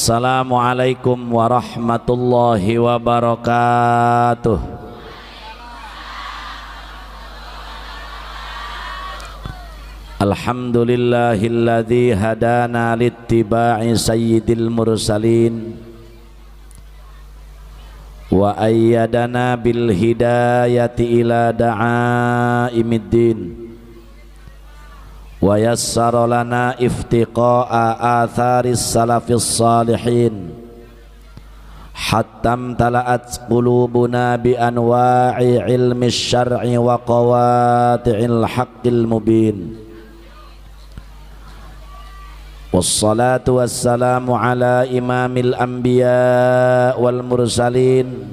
Assalamualaikum warahmatullahi wabarakatuh. Alhamdulillahilladzi hadana littiba'i sayyidil mursalin wa ayyadana bil hidayati ila da'aimiddin wa yassara lana iftiqa'a atharis salafis salihin hatta imtala'at qulubuna bi anwa'i ilmi syar'i wa qawati'il haqqil mubin. Wassalatu wassalamu ala imamil anbiya wal mursalin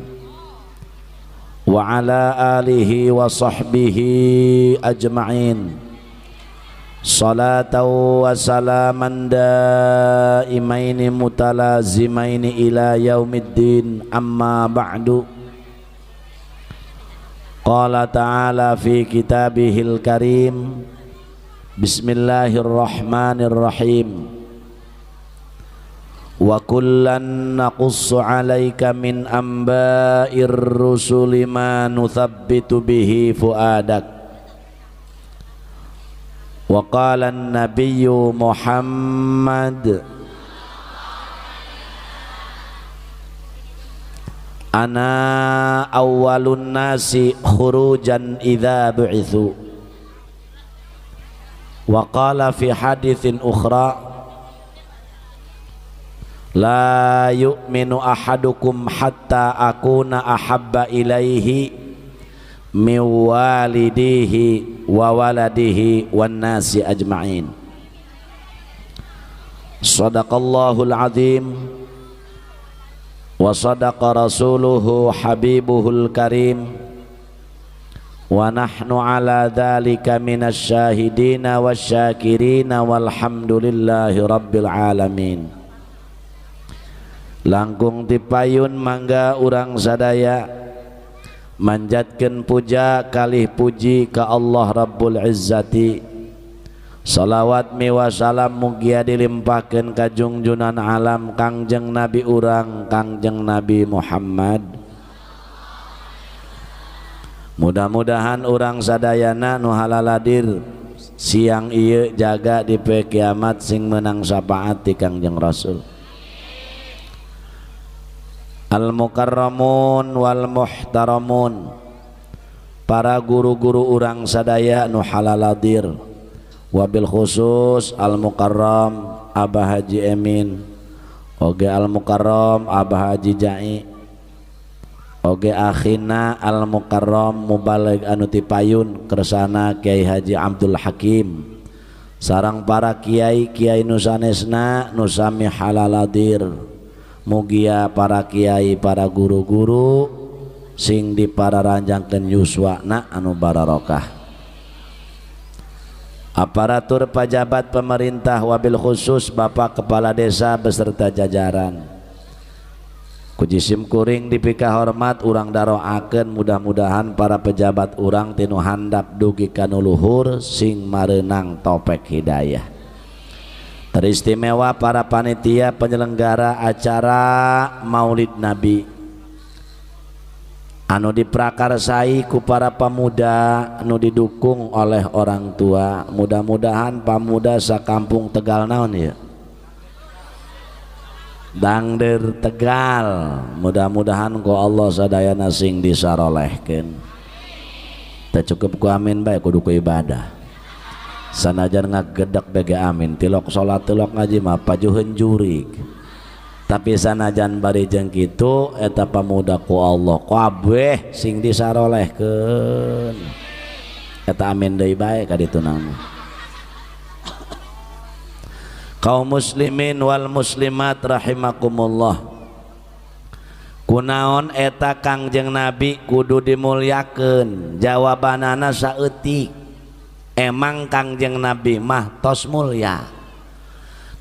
wa ala alihi wa sahbihi ajma'in. Salatan wa salaman daimaini mutalazimaini ila yaumiddin, amma ba'du. Qala ta'ala fi kitabihil karim, bismillahirrahmanirrahim. Wa kullan naqussu 'alaika min amba'ir rusuli ma nuthabbitu bihi fuadak. Wa qala an-nabiyyu Muhammad, ana awwalun nasi khurujan idza bu'itsu. Wa qala fi haditsin ukhra, la yu'minu ahadukum hatta akuna ahabba ilaihi min walidihi wa waladihi wan nasi ajma'in. Sadaqallahul azim wa sadaqa rasuluhu habibuhul karim. Wa nahnu ala dhalika minasyahidina wasyakirina walhamdulillahi rabbil alamin. Langkung tipayun mangga urang sadaya manjatkeun puja kalih puji ka Allah Rabbul Izzati. Salawat miwa salam mugia dilimpahkeun ka jungjunan alam Kangjeng Nabi urang Kangjeng Nabi Muhammad. Mudah-mudahan urang sadayana nu halaladir siang ieu jaga di poe kiamat sing menang syafaat ti Kangjeng Rasul. Al mukarramun wal muhtaramun, para guru-guru urang sadaya nu halaladir, wabil khusus al mukarram Abah Haji Emin, oge al mukarram Abah Haji Jai, oge akhina al mukarram mubalig anu tipayun kersana Kiai Haji Abdul Hakim, sarang para kiai-kiai nu sanesna nu sami halaladir. Mugia para kiai, para guru-guru sing dipararanjangkeun yuswana anu bararokah. Aparatur pajabat pemerintah wabil khusus Bapak Kepala Desa beserta jajaran, ku jisim kuring dipika hormat urang daroakeun mudah-mudahan para pejabat urang tinu handap dugi ka nu luhur sing mareunang topek hidayah. Teristimewa para panitia penyelenggara acara Maulid Nabi anu diprakarsai ku para pemuda anu didukung oleh orang tua. Mudah-mudahan pemuda sakampung Tegal naon ya, Dangder Tegal, mudah-mudahan ku Allah sadayana sing disarolehkeun. Teu cukup ku amin bae kudu ku ibadah. Sanajan ngagedak bege amin, tilok salat tilok ngaji mah pajuheun jurig. Tapi sanajan bari jeung kitu eta pamuda ku Allah kabeh sing disarolehkeun. Eta amin deui bae ka ditu nama. Kaum muslimin wal muslimat rahimakumullah. Kunaon eta Kangjeng Nabi kudu dimulyakeun? Jawabanana saeutik. Emang Kangjeng Nabi mah tos mulya.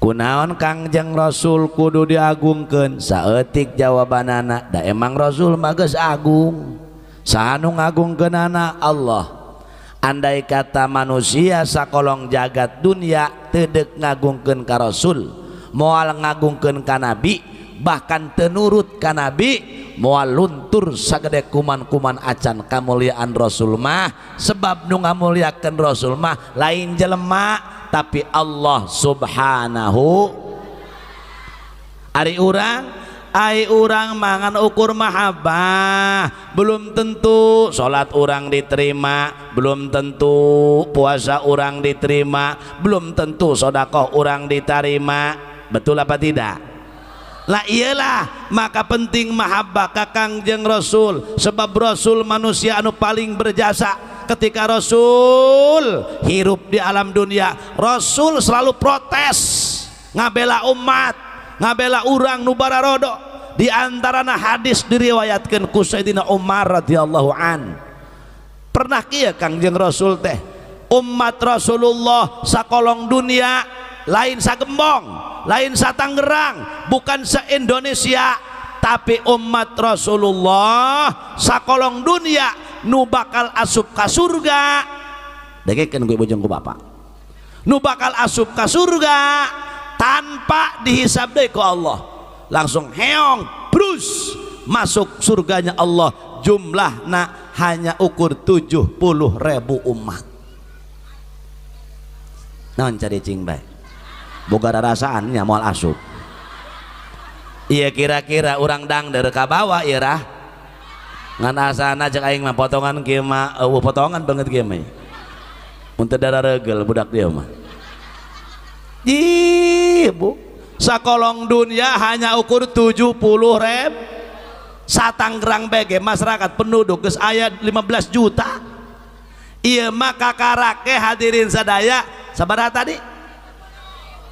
Kunaon Kangjeng Rasul kudu diagungkeun? Saeutik jawabanana, da emang Rasul mah geus agung. Saha nu ngagungkeunana? Allah. Andai kata manusia sakolong jagat dunia teu deuk ngagungkeun ka Rasul, moal ngagungkeun ka nabi, bahkan teu nurut ka nabi, moal luntur sagede kuman-kuman acan kamuliaan Rasul mah. Sebab nu ngamuliakeun Rasul mah lain jelema tapi Allah Subhanahu. Ari urang, ai urang mangan ukur mahabbah, belum tentu salat urang diterima, belum tentu puasa urang diterima, belum tentu sedekah urang diterima. Betul apa tidak? Lah iyalah, maka penting mahabbah ka Kangjeng Rasul, sebab Rasul manusia anu paling berjasa. Ketika Rasul hirup di alam dunia, Rasul selalu protes, ngabela umat, ngabela urang nu bararodo. Di antarana hadis diriwayatkeun ku Sayyidina Umar radhiyallahu an. Pernah kieu Kangjeng Rasul teh, umat Rasulullah sakolong dunia, lain sagembong, lain satanggerang, bukan se-Indonesia, tapi umat Rasulullah sakolong dunia nu bakal asup ka surga. Dengekeun ku ibu jeung ku bapak, nu bakal asup ka surga tanpa dihisab deui ku Allah, langsung heong brus masuk surganya Allah. Jumlahna hanya ukur 70.000 umat. Naon cari cing bae, boga rarasaannya moal asup. Iya kira-kira urang dangder ka bawa ieu rah. Ngan asana cek aing mah potongan kieu mah eueuh potongan banget kieu mah. Mun teu darareugel budak dia mah. Ih, Bu, sakolong dunia hanya ukur 70.000. Satanggerang bege masyarakat penduduk geus aya 15 juta. Ieu mah kakarake hadirin sadaya sabaraha tadi?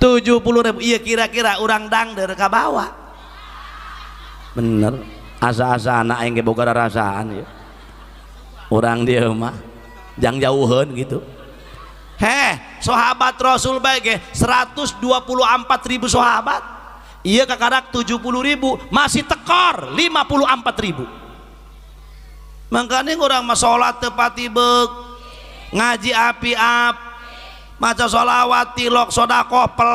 70.000. Iya kira-kira urang dangder ka bawa. Bener, asa-asa anak aing ge boga rarasaan ya. Urang dieu mah jang jauheun gitu. Heh, sahabat Rasul bae ge 124.000 sahabat. Iya kakarak 70.000, masih tekor 54.000. Makanya urang mah salat teu pati beuk, ngaji api-ap, maca sholawat, tilok, sodakoh, pel,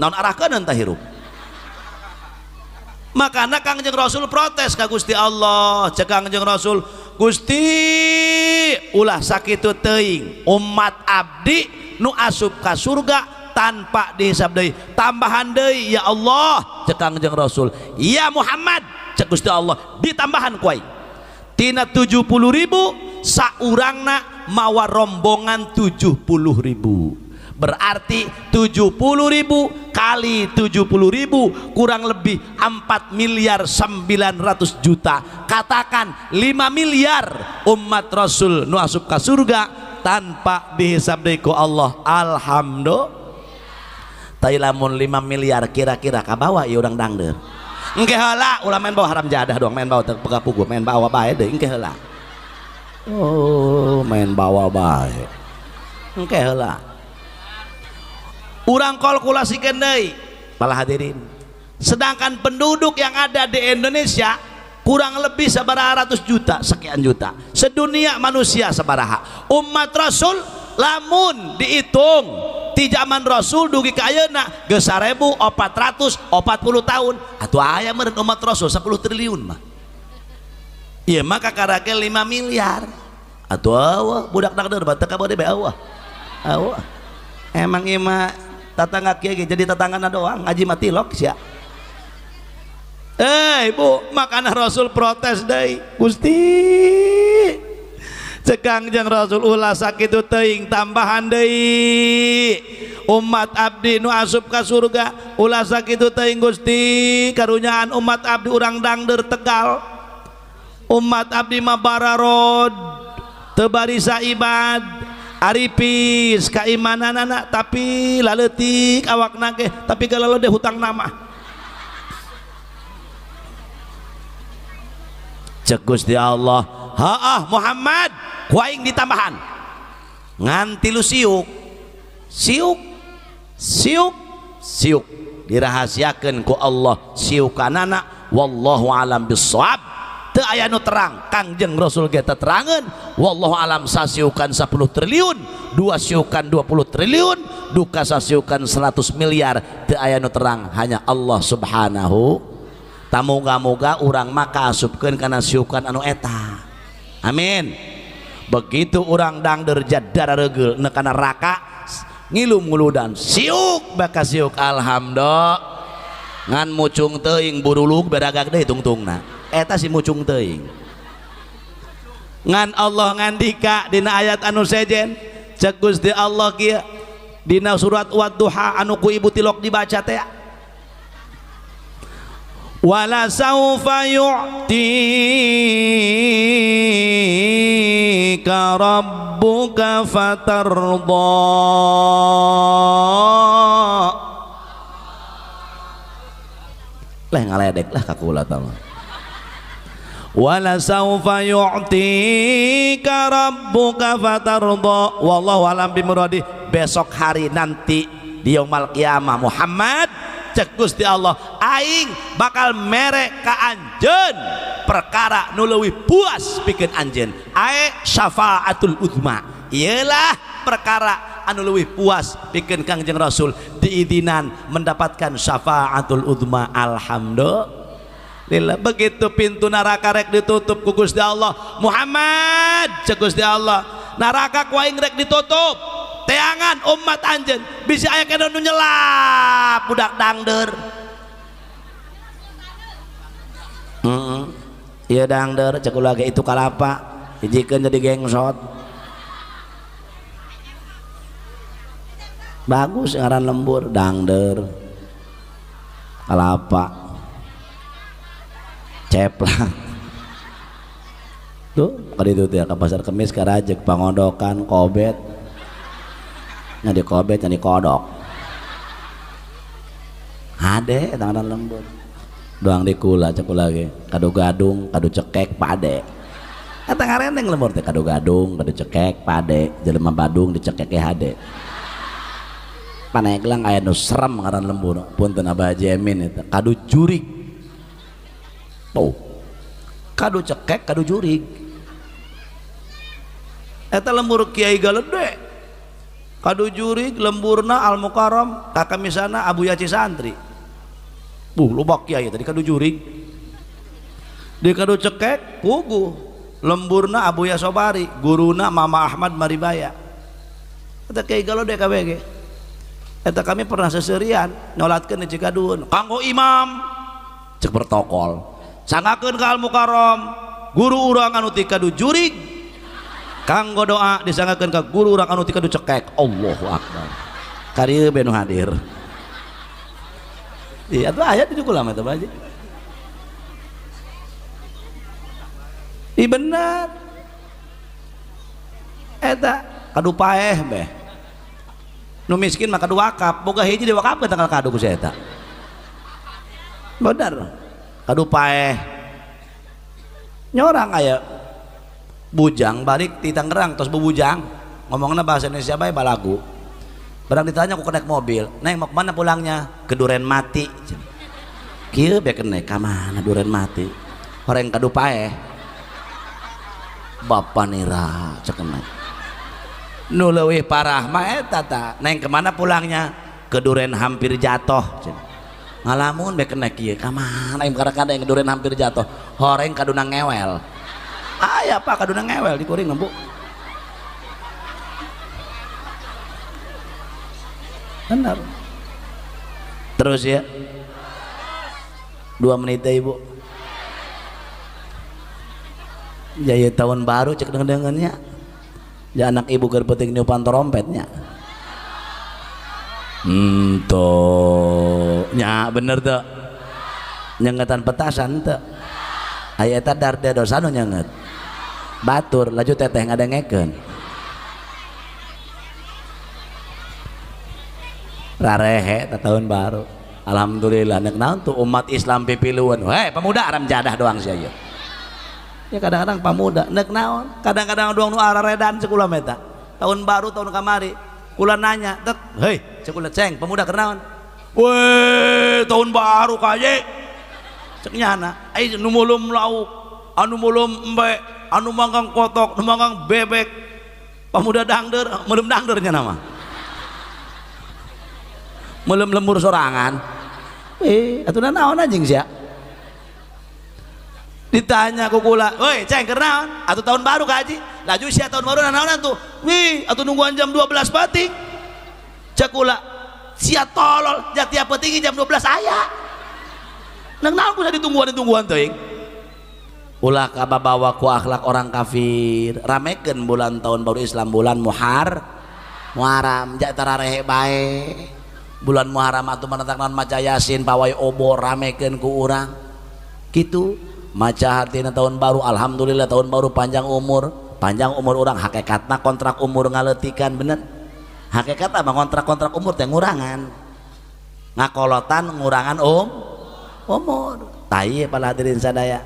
naon arahkeun tah hirup. Makana Kangjeng Rasul protes ka Gusti Allah. Cek Kangjeng Rasul, Gusti ulah sakitu teuing umat abdi nu asup ka surga tanpa dihisab deui, tambahan deui ya Allah. Cek Kangjeng Rasul, ya Muhammad, cek Gusti Allah, ditambahan ku aing tina 70.000 saurangna mawa rombongan 70.000. Berarti 70.000 kali 70.000 kurang lebih 4.900.000.000. Katakan 5 miliar umat Rasul nu asup ka surga tanpa dihisab deui ku Allah. Alhamdulillah. Tai lamun 5 miliar kira-kira ka bawa ieu urang dangdeur. Engke heula ulah main bawa haram jadah doang, main bawa teu pugu, main bawa bae deui engke heula. Oh, main bawa bae. Engke heula. Urang kalkulasikeun deui para hadirin. Sedangkan penduduk yang ada di Indonesia kurang lebih sabaraha ratus juta, sekian juta. Sedunia manusia sabaraha. Umat Rasul lamun dihitung di zaman Rasul dugi ka ayeuna geus 1440 tahun. Atuh aya meureun umat Rasul 10 triliun mah. Ieu mah kakarake 5 miliar. Atuh eueuh budak dangdeur mah teu kabeuh bae eueuh. Eueuh. Emang ieu mah tatangga kieu ge jadi tatanggana doang, ngaji mah tilok sia. Ibu, makana Rasul protes deui. Gusti, cek Kangjeng Rasul ulah sakitu teuing tambahan deui. Umat abdi nu asup ka surga ulah sakitu teuing Gusti, karunyaan umat abdi urang dangdeur Tegal. Umat abdi mah bararod, teu barisa ibad, aripis kaimananana tapi laleutik awakna ge, tapi galalo deh hutang nama. Cek Gusti Allah, haah Muhammad, ku aing ditambahan ngan tilu siuk, siuk, siuk, siuk, dirahasiakeun ku Allah siukanana, wallahu alam bissawab. Teu aya nu terang, Kangjeng Rasul ge teterangeun. Wallahu alam sasiukan 10 triliun, dua siukan 20 triliun, duka sasiukan 100 miliar, teu aya nu terang, hanya Allah Subhanahu. Tamuga-muga urang mah kaasupkeun kana siukan anu eta. Amin. Begitu urang dangder jadara regeul neuk kana neraka ngilu nguludan siuk baka siuk alhamdulillah ngan mucung teuing burulug beragak deui tungtungna. Eta si mucung teuing. Ngan Allah ngandika dina ayat anu sejen cek Gusti Allah kieu dina surat Wadduha anu ku ibu tilok dibaca teh, wala saufa yu'tika rabbuka fatardha. Leh ngaledek lah ka kula tah. Wala saufa yu'tika rabbuka fatardha. Wallahu alam bimuradi. Besok hari nanti di yaumul qiyamah Muhammad cek Gusti Allah aing bakal mere ka anjeun perkara nu leuwih puas pikeun anjeun, ae syafaatul uzma. Iyalah perkara anu leuwih puas pikeun Kangjeng Rasul diizinan mendapatkan syafaatul uzma. Alhamdulillah. Begitu pintu neraka rek ditutup ku Gusti Allah, Muhammad cek Gusti Allah neraka ku aing rek ditutup, teangan umat anjeun bisi aya kana nu nyelap budak dangder. Ieu dangder cek ulah ge itu kalapa hijikeun jadi gengsot. Bagus ngaran lembur dangder kalapa ceplak tuh kali itu ya ke pasar kemis ke rajek pangodokan kobet nyadi kobet nyadi kodok hade tangan lembur doang di kula cek lagi kado gadung kado cekek pade kata ngareneng lembur teh kado gadung kado cekek pade jelema Badung dicekek hade paneglang aya nu serem ngaran lembur punten Abah Haji Emin eta kado jurig. Oh, kado cekek kado jurig eta lembur Kiai Galede kado jurig lemburna Al Mukarram kakamisana Abu Yaci santri. Lobak kiai tadi kado jurig di kado cekek puguh lemburna Abu Yasobari guruna Mama Ahmad Maribaya eta Kiai Galede KBG eta kami pernah seserian nyolatkeun di Cikadun kanggo imam cek protokol sangakeun ka Al Mukarram guru urang anu ti kadu jurig kanggo doa disangakeun ka guru urang anu ti kadu cekek. Allahu akbar karieu be nu hadir. Iya atuh aya di kula mah teh bae. Ih bener eta kadu paeh beh nu miskin mah kadu wakaf boga hiji diwakafkeun tanggal kadu ku si eta bener kadu paeh nyorang aya bujang balik di Tangerang terus bubujang ngomongna bahasa Indonesia bae balagu barang ditanya aku naik mobil neng mau kemana pulangnya ke Duren Mati kieu be kenek ka mana Duren Mati horeng kadu paeh bapak nira cek nu leuwih parah mah eta ta neng kemana pulangnya ke Duren hampir jatuh ngalamun be kenek ieu ka mana kadang-kadang duren hampir jatuh horeng kaduna ngewel aya pak kaduna ngewel di kuring Bu benar terus ya 2 menit ya ibu jaya tahun baru cek dengannya ya anak ibu keur penting niupan trompetnya Ento nya bener tuh nyengetan petasan tuh aya eta darda dosa nu nyenget batur laju teteh ngadengekeun rarehe tahun baru alhamdulillah nek naon tuh umat Islam pipiluan hei pemuda aram jadah doang sia ieu ya kadang-kadang pemuda nek naon kadang-kadang doang nu araredan sekula meta tahun baru tahun kamari kula nanya tek hei sekula ceng pemuda keur naon weh tahun baru kaye cek nyana ai nu mulum lauk Anu meuleum embe, anu manggang kotok, anu manggang bebek. Pamuda dangder, meuleum dangdernya nama. Meuleum lembur sorangan. Atuh naon anjing sia? Ditanya ku kula, "Woi, ceng keur naon? Atuh tahun baru ka haji." Laju sia tahun baru naonan tuh. Wih, atuh nungguan jam 12 peuting. Cek kula, sia tolol, jatiap peuting jam 12 aya. Nang naon ku ditungguan-ditungguan teuing. Ulah kababawa ku akhlak orang kafir. Ramekeun bulan tahun baru Islam bulan Muharram, jak tararehe bae. Bulan Muharram atuh menetang naon maca Yasin pawai obor ramekeun ku urang. Kitu maca hartina tahun baru, alhamdulillah tahun baru panjang umur. Panjang umur urang hakikatna kontrak umur ngaleutikan bener. Hakikat mah kontrak-kontrak umur teh ngurangan. Ngakolotan ngurangan umur. Tai para hadirin sadaya.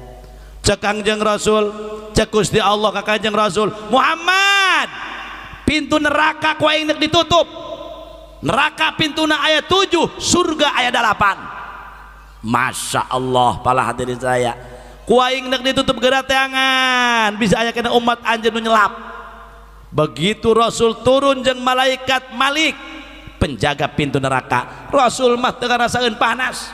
Cek Kangjeng Rasul, cek Gusti Allah ka Kangjeng Rasul, Muhammad, pintu neraka ku aing nek ditutup. Neraka pintuna aya 7, surga aya 8. Masya Allah para hadirin sadaya. Ku aing nek ditutup geura teangan, bisa aya kena umat anjeun nu nyelap. Begitu Rasul turun jeung malaikat Malik, penjaga pintu neraka. Rasul mah teu ngarasaeun panas.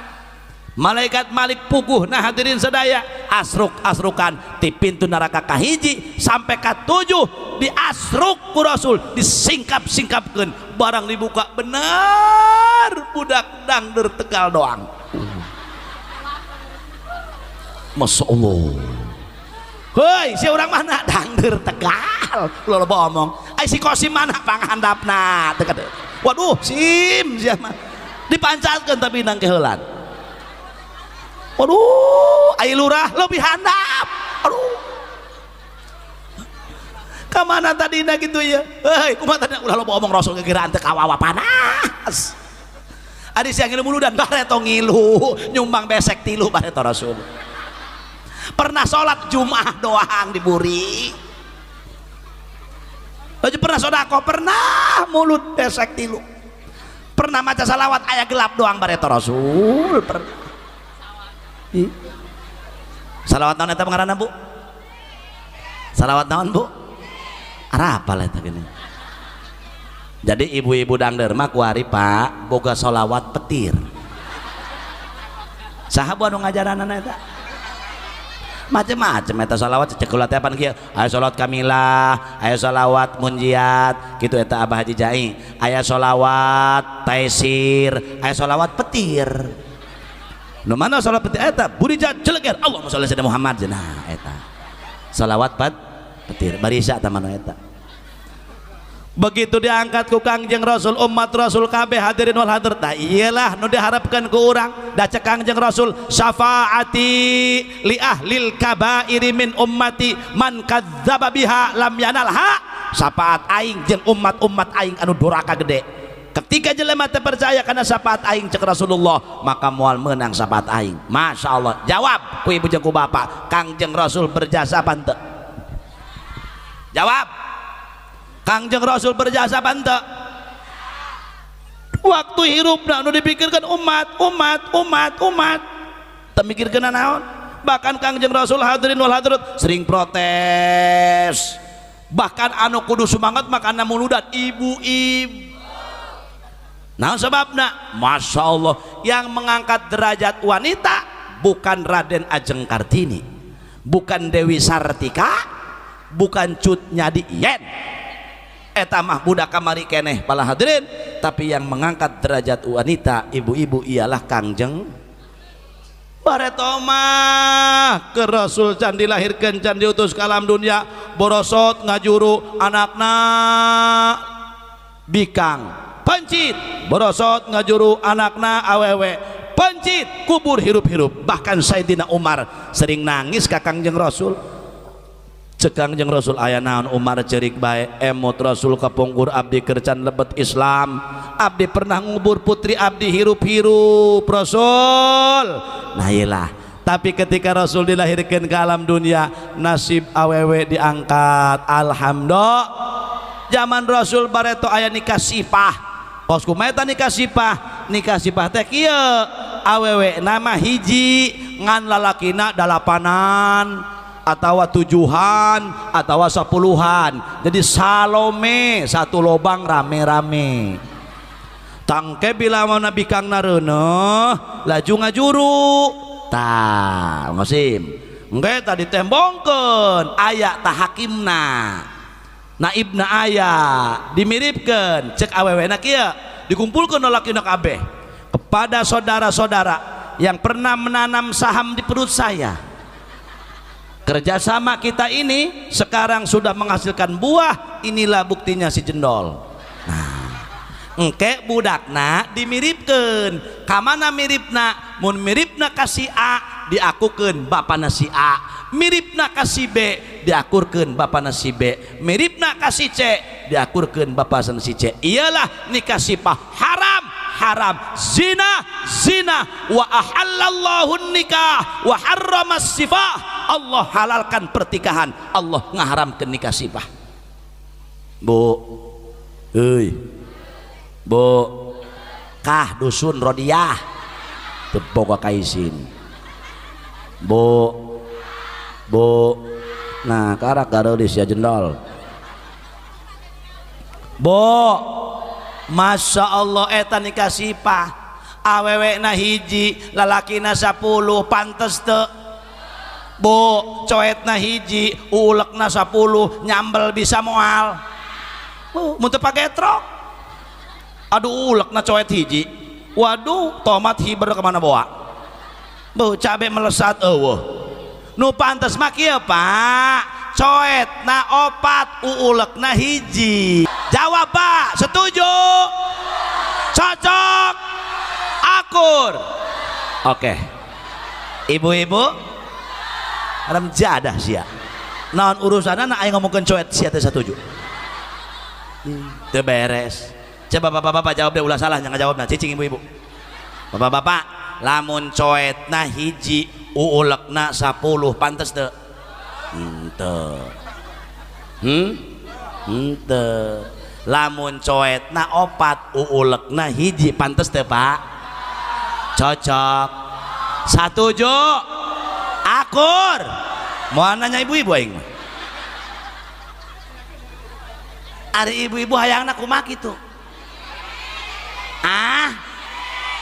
Malaikat Malik puguh nah hadirin sadaya, asruk-asrukan di pintu neraka kahiji sampai ka 7 diasruk ku Rasul, disingkap-singkapkeun, barang dibuka bener budak dangder Tegal doang. Masya Allah. Hei, si orang mana dangder Tegal, lo omong. Ai si Kosim mana panghandapna? Waduh, sim siapa? Dipancatkeun tapi nang keheulan. Waduh, ai lurah lebih handap. Aduh. Kamana tadina gitu ya? Hei, kumaha tadina ulah loba omong Rasul gegiraan teu kawawa panas. Ari siang ngilu muludan bareto ngilu, nyumbang besek tilu bareto Rasul. Pernah sholat Jumat doang diburi. Baju pernah sodako, pernah mulut besek tilu. Pernah maca salawat aya gelap doang bareto Rasul. Pernah. Salawat naon eta ngaranna Bu? Salawat naon Bu? Arapal eta gini. Jadi ibu-ibu dangder mah kuari Pak boga salawat petir. Saha bu anu ngajaranana eta? Macem-macem eta salawat cek kula teh pan kieu. Aya salawat kamilah, aya salawat munjiat, kitu eta Abah Haji Jai. Aya salawat taisir, aya salawat petir. Nu mana salawat petir eta burijat jeleger Allahumma sholli ala Muhammad cenah eta. Salawat petir barisa ta manu eta. Begitu diangkat ku Kangjeng Rasul umat Rasul kabeh hadirin wal hadirat. Tah iyalah nu diharapkan ku urang da cek Kangjeng Rasul syafaati li ahlil kabairi min ummati man kadzdzaba biha lam yanalha. Syafaat aing jeung umat-umat aing anu doraka gede. Ketika jelema teu percaya kana syafaat aing cek Rasulullah maka moal meunang syafaat aing. Masya Allah. Jawab ku ibu jeung ku bapak, Kangjeng Rasul berjasa apa henteu? Jawab. Kangjeng Rasul berjasa apa henteu? Waktu hirupna nu dipikirkan umat, umat, umat, umat. Teu mikirkeun naon? Bahkan Kangjeng Rasul hadirin wal hadirat sering protes. Bahkan anu kudu semangat makana muludan ibu-ibu. Nah sebabna, Masya Allah, yang mengangkat derajat wanita bukan Raden Ajeng Kartini, bukan Dewi Sartika, bukan Cut Nyadi Yen. Eta mah budak kamari keneh pala hadirin, tapi yang mengangkat derajat wanita ibu-ibu ialah Kangjeng Bareto mah ke Rasul can dilahirkan can diutus ke alam dunia borosot ngajuru anakna bikang pencit borosot ngajuru anakna awewe pencit kubur hirup-hirup. Bahkan Sayyidina Umar sering nangis ka Kangjeng Rasul. Cek Kangjeng Rasul aya naon Umar cerik bae emot Rasul kapungkur abdi kercan lebet Islam, abdi pernah ngubur putri abdi hirup-hirup Rasul. Nah iyalah, tapi ketika Rasul dilahirkan ke alam dunia nasib awewe diangkat. Alhamdulillah. Zaman Rasul bareto aya nikah sipah. Kos kumaha eta nikah sipah? Nikah sipah teh kieu, awewe nama hiji ngan lalakina dalapanan. atau 7-an atau 10-an. Jadi salome satu lobang rame-rame. Tangke bila mana bikang nareuneuh laju ngajuru. Tah, ngosim. Engke tadi tembongkeun aya tah hakimna. Naibna aya dimiripkeun cek awewena kieu, dikumpulkeun lalakina kabeh kepada saudara-saudara yang pernah menanam saham di perut saya. Kerjasama kita ini sekarang sudah menghasilkan buah, inilah buktinya si jendol. Nah, engke budakna dimiripkeun. Kamana miripna? Mun miripna ka si A diakukeun bapana si A, miripna ka si B diakurkeun bapana si B, miripna ka si C diakurkeun bapana si C. Iyalah nikah sipah haram, haram, zina, zina. Wa ahallallahu nikah wa harramas sifah. Allah halalkan pertikahan, Allah ngaharamkan nikah sifah. Bu, euy, bu, kah dusun rodiah teu boga kaisin. Bu, bu, nah karak gareulis ya jendol. Bu, Masya Allah eta nikah sipah, awewena hiji, lalakina 10, pantes teu. Bu, coetna hiji, ulekna 10, nyambel bisa moal. Bu, mun teu pake truk. Aduh, ulekna coet hiji. Waduh, tomat hiber kemana bawa? Bu, cabe melesat eueuh. Nu pantes mah kieu, Pak. Coetna 4, uulekna hiji. Jawab, Pak, setuju? Cocok? Akur? Oke. Ibu-ibu haram jadah sia. Naon urusanna aing ngomongkeun coet sia teh satuju. Teu beres. Coba bapak-bapak jawab deh, ulah salah jangan jawabna cicing ibu-ibu. Bapak-bapak, lamun coetna hiji, uulekna 10, pantes teu? Henteu. Henteu. Lamun coetna 4, uulekna hiji, pantes teu, Pak? Cocok. Satuju? Akur. Mau nanya ibu-ibu aing mah. Ari ibu-ibu hayangna kumaha kitu? Ah.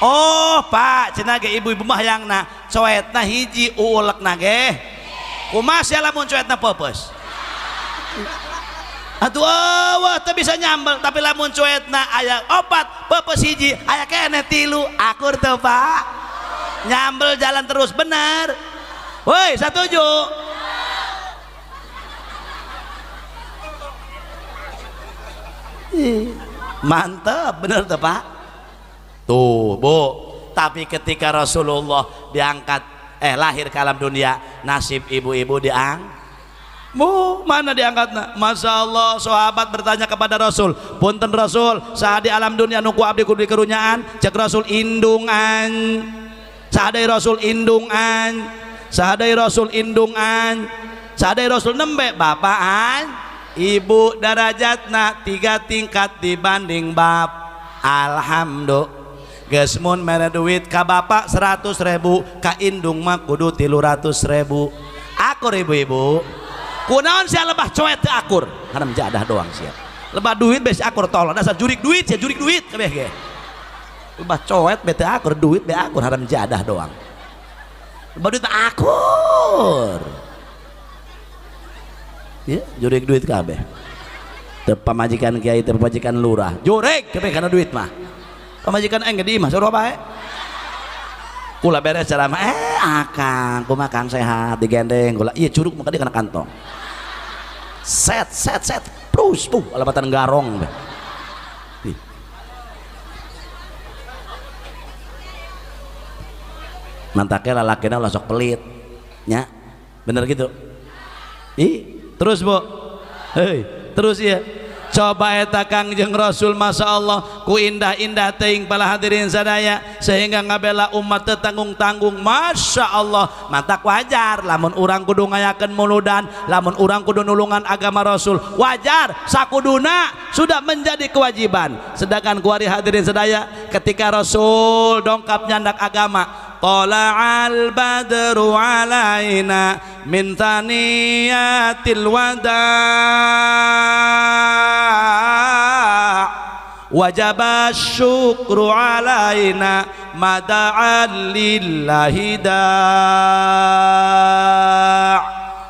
Oh, Pak, cenah ge ibu-ibu mah hayangna coetna hiji, uulekna ge. Kumaha sia lamun coetna peupeus? Atuh eueuh teu bisa nyambel, tapi lamun coetna aya 4, peupeus hiji, aya keneh 3, akur teu, Pak? Nyambel jalan terus, bener. Woi, satuju. Mantep, bener tuh, Pak. Tuh, Bu. Tapi ketika Rasulullah diangkat, lahir ke alam dunia, nasib ibu-ibu diang. Bu, mana diangkatna? Masya Allah, sahabat bertanya kepada Rasul, punten Rasul, saha di alam dunia nu ku abdi kudu dikerunyaan? Cek Rasul indungan. Sahadai Rasul indungan. Sahadai Rasul indungan. Sahadai Rasul nembe bapaan, ibu darajatna 3 tingkat dibanding bap. Alhamdulillah. Geus mun mere duit ka bapak 100.000, ka indung mah kudu 300.000. Akur ibu-ibu. Kunaon sia lebah coet teu akur? Haram jadah doang sia. Lebah duit bes akur tolong dasar jurik duit sia, jurik duit kabeh ge. Lebah coet be teu akur, duit be akur, haram jadah doang. Lebah duit akur. Ya, jurik duit kabeh. Teu pamajikan kiai, teu pamajikan lurah, jurik kabeh kana duit mah. Pamajikan aing ge di imah sarua bae. Kula beres ceramah, akang, kumaha kang sehat, digendeng kula. Iya curug mah kana kantong. Set set set, terus alamatan garong. Mantaknya lalakina ulah sok pelit. Nya, bener gitu. Ih, terus Bu. Hei, terus ya. Coba eta Kangjeng Rasul, Masya Allah, ku indah-indah teuing para hadirin sadaya, sehingga ngabela umat teu tanggung-tanggung. Masya Allah, mantak wajar lamun urang kudu ngayakeun muludan, lamun urang kudu nulungan agama Rasul, wajar, sakuduna sudah menjadi kewajiban. Sedangkan kuari hadirin sadaya, ketika Rasul dongkap nyandak agama, Tala'al badru alaina min thaniyatil wada' wajaba syukru alaina mada'an lillahi da'.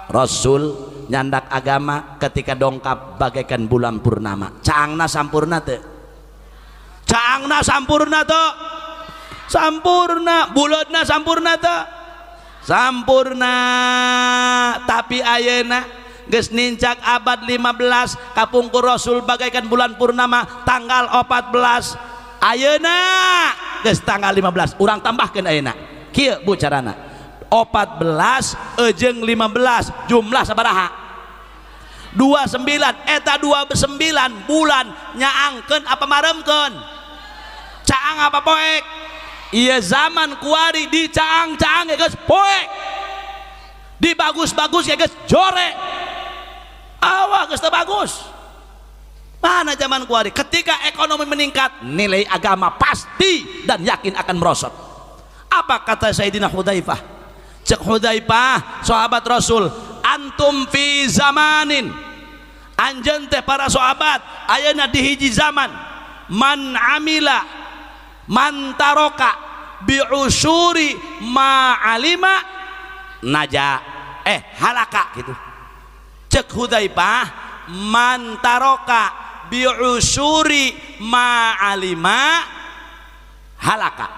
Rasul nyandak agama ketika dongkap bagaikan bulan purnama. Caangna sampurna teu? Caangna sampurna teu? Sampurna. Buleudna sampurna teu? Sampurna. Tapi ayeuna geus nincak abad 15 kapungkur Rasul bagaikan bulan purnama tanggal 14 ayeuna geus tanggal 15 urang tambahkeun ayeuna. Kieu bu carana, 14 jeung 15 jumlah sabaraha? 29. Eta 29 bulan nyaangkeun apa maremkeun? Caang apa poek? Ieu zaman kuari dicaang-caang geus poek, dibagus-bagus ya geus jorek. Awak geus teu bagus. Mana zaman kuari ketika ekonomi meningkat, nilai agama pasti dan yakin akan merosot. Apa kata Sayyidina Hudzaifah? Cek Hudzaifah sahabat Rasul, antum fi zamanin, anjeun teh para sahabat ayeuna di hiji zaman, man amila man taroka bi'usuri ma alima naja halaka gitu. Cek Hudzaifah, man taroka bi'usuri ma alima halaka.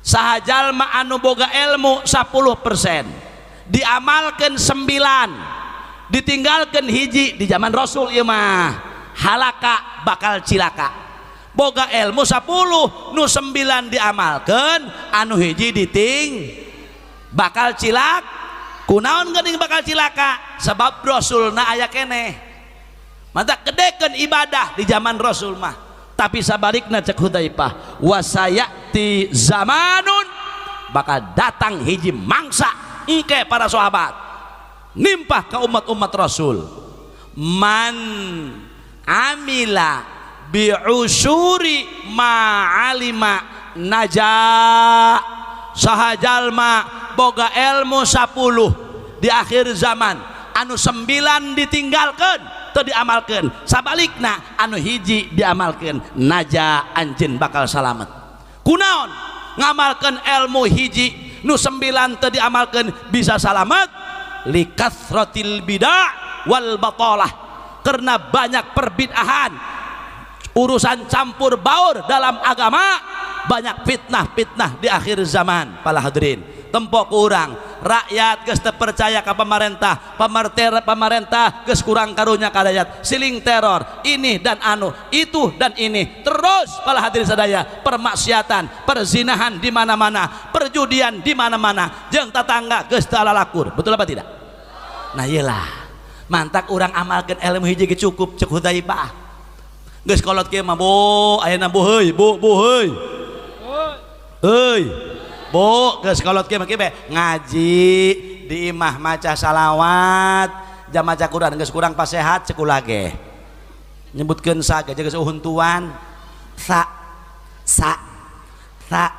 Saha jalma anu boga ilmu 10% diamalkan 9, ditinggalkan hiji di zaman Rasul ieu mah halaka bakal cilaka. Boga ilmu 10 nu 9 diamalkan, anu hiji diting bakal cilak. Kunaon geuning bakal cilaka? Sebab Rasulna aya keneh. Mata gedekeun ibadah di zaman Rasul mah. Tapi sabalikna cek Hudzaifah, wasayati zamanun, bakal datang hiji mangsa engke para sahabat nimpah ke umat-umat Rasul, man amila bi'usuri ma'alima naja. Saha jalma boga ilmu 10 di akhir zaman, anu 9 ditinggalkan atau diamalkan, sabalikna anu hiji diamalkan, naja anjeun bakal salamet. Kunaon ngamalkan ilmu hiji nu 9 teu diamalkan bisa salamet? Likathratil bid'ah wal batalah, karena banyak perbid'ahan, urusan campur baur dalam agama, banyak fitnah-fitnah di akhir zaman. Para hadirin, tempok kurang rakyat geus teu percaya ka pemerintah, pemerintah geus kurang karunya ka rakyat, siling teror ini dan anu itu dan ini terus. Para hadirin sadaya, permaksiatan, perzinahan di mana-mana, perjudian di mana-mana, jeung tetangga geus teu lalakur. Betul apa tidak? Nah iyalah, mantak urang amalkeun ilmu hiji ge cukup. Cek Hudzaifah geus kolot kieu mah, bu ayeuna bu heuy, bu bu heuy heuy bu, geus kolot kieu mah kieu ngaji di imah maca salawat, jam maca Quran geus kurang pasehat cek ulah ge nyebutkeun sa ge geus uhuntuan sa sa sa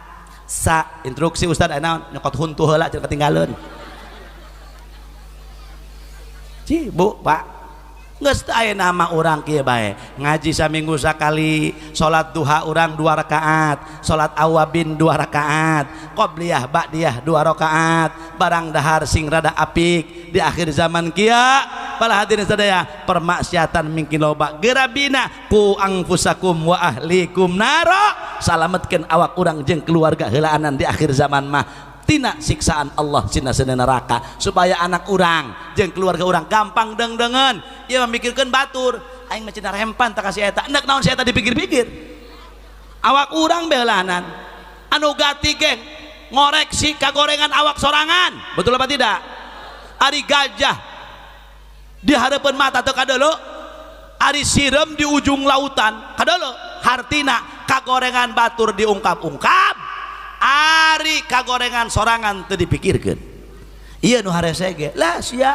sa instruksi ustad ayeuna nyokot huntu heula cenah ketinggalan. Ci bu pak, geus teu aya nama urang kieu bae ngaji saminggu sakali, salat duha urang 2 rakaat, salat awabin 2 rakaat, qobliyah ba'diyah 2 rakaat, barang dahar sing rada apik. Di akhir zaman kieu para hadirin sadaya, permaksiatan mingkin loba, gerabina ku angfusakum wa ahlikum naro, salametkeun awak urang jeung keluarga heulaanan di akhir zaman mah tina siksaan Allah sina sena neraka, supaya anak urang jeung keluarga urang gampang deng-dengen ieu memikirkeun batur aing mah cenah rempan tak kasih eta endek naon si eta dipikir-pikir awak urang beulanan anu gati geng ngoreksi kagorengan awak sorangan. Betul apa tidak? Ari gajah di hadapan mata teu kadelo, ari sireum di ujung lautan kadelo, hartina kagorengan batur diungkap-ungkap, ari kagorengan sorangan teu dipikirkeun. Ieu nu harese ge lah sia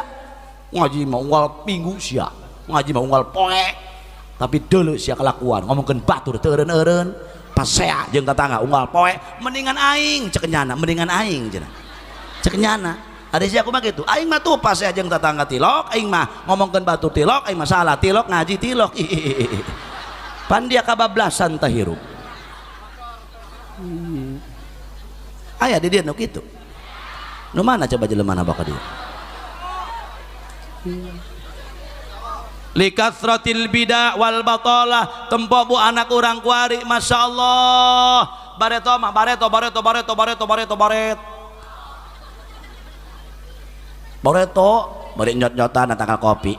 ngaji mah unggal minggu sia ngaji mah unggal poe, tapi deuleu sia kelakuan ngomongkeun batur teu eureun-eureun, Pasea jeung tetangga unggal poe mendingan aing cek nyana, mendingan aing cenah. Cek nyana. Ada sia kumaha kitu? Aing mah tuh pasea jeung tetangga tilok, aing mah ngomongkeun batur tilok, aing mah salah tilok ngaji tilok. Pan dia kabablasan teh hirup. Aya di dieu nu kitu. Nu mana coba jelema mana bakal dia? Likathratil bida wal batalah tempo bu anak urang kuari Masya Allah bareto mah bareto bareto bareto bareto bareto baret bareto bari nyot-nyotan tangkal kopi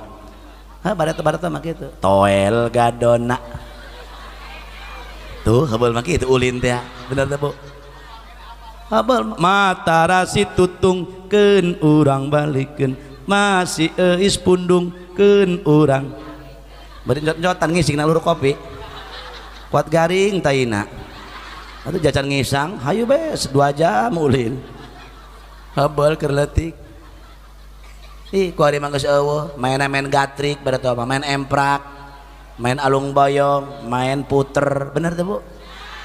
ha bareto bareto mah kitu toel gadona tuh hebeul mah kitu ulin teh bener teh Bu habel mata rasi tutung keun urang balikeun masih eis pundung keun urang bari nyot-nyotan ngising na luhur kopi kuat garing taina atuh jajan ngisang hayu bes 2 jam ulin hebel keur leutik ih ku ari mah geus eueuh main-main gatrik bari teh main emprak main alung boyong main puter bener teh Bu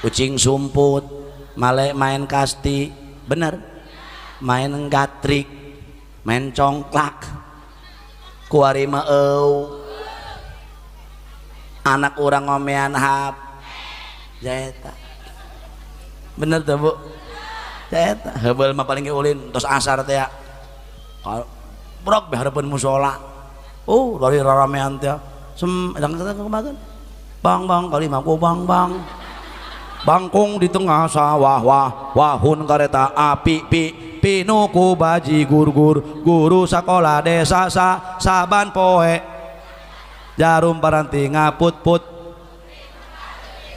kucing sumput male main kasti bener main gatrik main congklak kuari mah eueuh anak urang ngomean hap jaeta bener teh Bu jaeta heubeul mah paling ge ulin tos asar teh brok be hareupeun musala oh dari raramean teh sem kumaha bang bang kali mah ku bang bang bangkung di tengah sawah wah wahun kareta api pi pinuku baji gur gur guru sakola desa sa saban poe jarum paranti ngaput put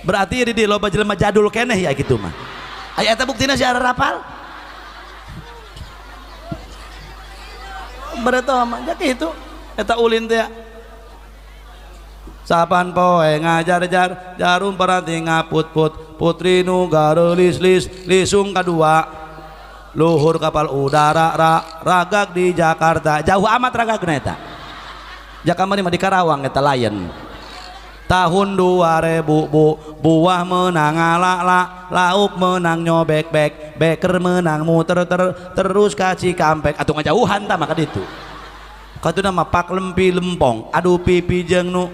berarti di loba jelema jadul keneh ya gitu mah aya eta buktina si rapal berarti mah kitu eta ulin teh saban poe ngajar jar jarum paranti ngaput put putri nu gareulis lis lisung kadua luhur kapal udara ra, ragak di Jakarta jauh amat ragakna eta Jakamari mah di Karawang eta lain tahun 2000 bu buah menang la la lauk menang nyobek bek beker menang muter ter terus ka Cikampek atuh ngajauhan tah maka ditu katuna mah pak lempi lempong aduh pipi jeung nu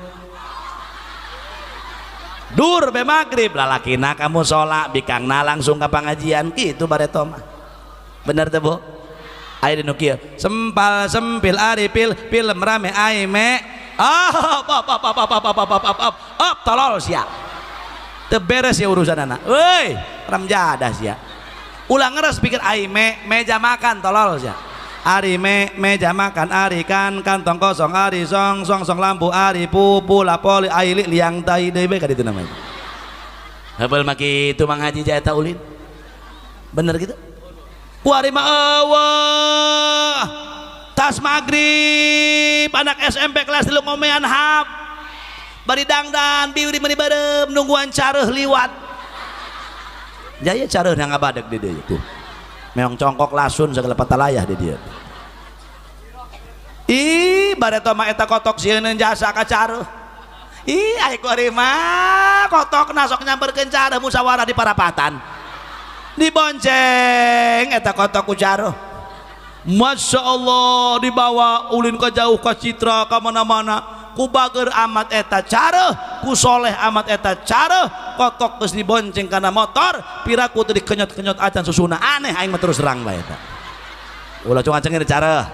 dur be magrib lalakina kamu sholat bikangna langsung ke pengajian gitu bareto mah bener teh Bu aya di nu kieu sempal sempil ari pil film rame ai me ah op op op op op op op op op op tolol sia teu beres ya urusan anak euy ramjadah sia ulah ngeres pikir ai me meja makan tolol sia ari me meja makan ari kan kantong kosong ari song song song lampu ari pupu lapoli ai li liang tai deui bae ka ditu namanya heubeul mah kitu Mang Haji eta ulin bener gitu kuari mah eueuh tas magrib anak SMP kelas 3 ngomean hap bari dangdan biuri meuni beureum nungguan careuh liwat jaya careuh na ngabadeg di dieu tuh meong congkok lasun segala patalayah di dieu ih bareto mah eta kotok sieun jasa ka careuh ih ai kuari mah kotokna sok nyamperkeun careuh musyawarah di parapatan dibonceng eta kotok ku careuh Masya Allah dibawa ulin ke jauh ke Citra ke mana-mana ku bager amat eta careuh ku soleh amat eta careuh kotok geus dibonceng kana motor piraku teu dikenyot-kenyot acan susuna aneh aing mah terus terang bae eta ulah cung-acengin careuh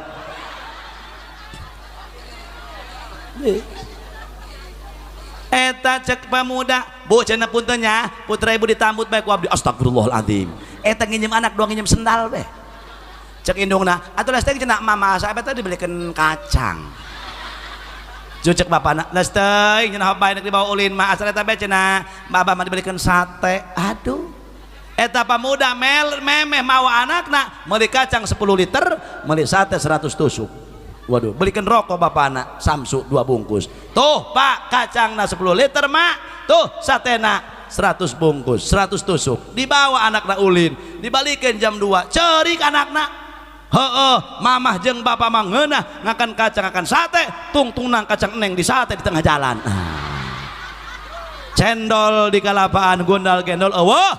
eta cek pemuda bu cenah punten nya putra ibu ditambut bae ku abdi astagfirullahaladzim eta nginjem anak doang nginjem sendal bae cek indungna atuh lesteng cenah mama sae eta dibelikeun kacang cek bapana lesteng cenah bae nek dibawa ulin mah asal eta bae cenah babah mah dibelikeun sate aduh eta pamuda mel memeh mawa anakna meuli kacang 10 liter meuli sate 100 tusuk waduh belikan rokok bapana Samsu 2 bungkus tuh pak kacangna 10 liter mak tuh satena 100 bungkus 100 tusuk dibawa anakna ulin dibalikin jam 2 cerik anakna heeh mamah jeung bapak mah ngeunah ngakan kacang akan sate tungtung nang kacang neng di sate di tengah jalan. Cendol di kalapaan gondal gendol eueuh.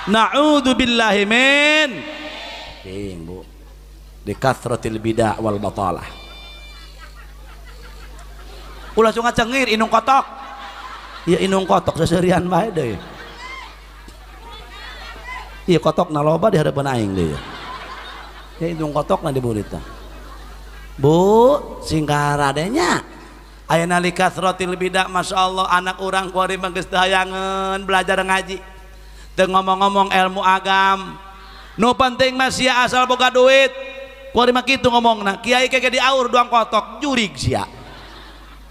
Na'udzubillahi min. Cing bu. Di kathratil bidah wal batalah. Ulah cunga cengir inung kotok. Ya inung kotok seserian bae deui. Iya kotok na loba di hadapan aing deui. Ya inung kotok na di burita. Bu, singkaradenya. Ayeuna li kathratil bidah masyaallah anak urang kuari mah geus teu hayangeun belajar ngaji. Teu ngomong-ngomong ilmu agam. Nu penting mah sia asal boga duit. Kuari mah kitu ngomongna, kiai kege diaur duang kotok jurig sia.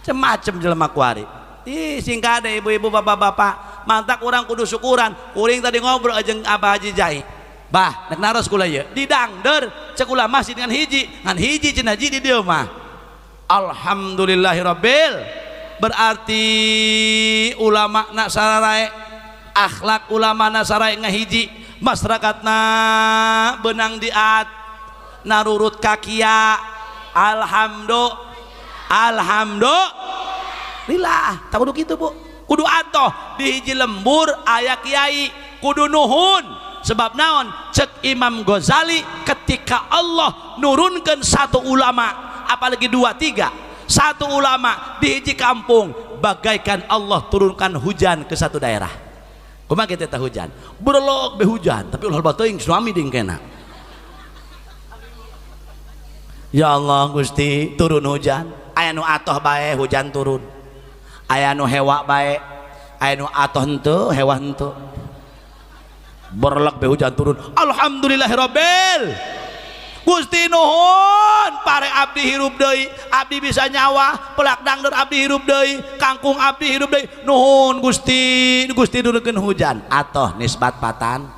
Macem-macem jelema kuari. Ih singkade ibu-ibu bapak-bapak, mantak urang kudu syukuran. Kuring tadi ngobrol jeung Abah Haji Jai. Bah, nek naros kula ieu, didangder cek ulah masjid ngan hiji cenah ji di dieu mah. Alhamdulillahirabbil. Berarti ulama na sararae, akhlak ulama na sarae ngahiji, masyarakatna benang diat, narurut kakia. Alhamdulillah. Tak kudu kitu bu, kudu atoh di hiji lembur aya kiai, kudu nuhun. Sebab naon cek Imam Ghazali ketika Allah nurunkan satu ulama, apalagi dua tiga, satu ulama di hiji kampung bagaikan Allah turunkan hujan ke satu daerah. Kumaha kitu teh hujan? Berlok be hujan, tapi ulah teuing suami dingkena. Ya Allah Gusti turun hujan, aya nu atoh bae hujan turun. Aya nu hewa bae, aya nu atoh henteu, hewa henteu. Berlek be hujan turun. Alhamdulillahirabbil. Gusti nuhun pare abdi hirup deui, abdi bisa nyawa, pelak dangdeur abdi hirup deui, kangkung abdi hirup deui. Nuhun Gusti, Gusti nurunkeun hujan. Atoh nisbat patan.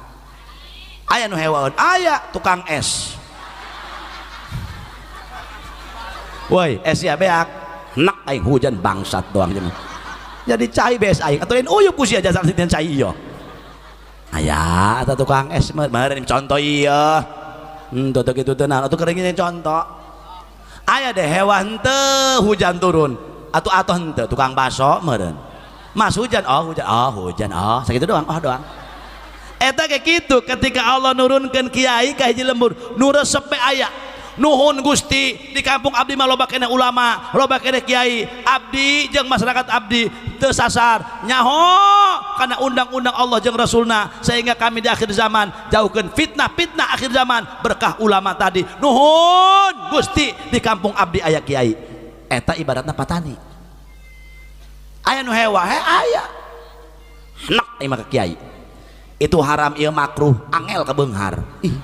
Aya nu hewaeun, aya tukang es. Woi, es ya beak. Nak aing hujan bangsat doang jeung. Jadi cai bees aing atuh lain uyup ku sia jasa teh cai ieu. Aya eta tukang es meureun contoh ieu. Henteu teu kitu teh naon atuh keringin contoh. Aya deh hewa henteu hujan turun. Atuh atoh henteu tukang baso meureun. Mas hujan, oh hujan, oh hujan, oh sakitu doang, oh doang. Eta ge kitu ketika Allah nurunkeun kiai ka hiji lembur, nu resep be aya. Nuhun Gusti di kampung abdi mah loba keneh ulama, loba keneh kiai, abdi jeung masyarakat abdi teu sasar nyaho kana undang-undang Allah jeung Rasulna sehingga kami di akhir zaman jauhkeun fitnah-fitnah akhir zaman berkah ulama tadi. Nuhun Gusti di kampung abdi aya kiai. Eta ibaratna patani. Aya nu hewa, he aya. Henak ieu mah ka kiai. Itu haram ieu makruh, angel ka beunghar. Ih.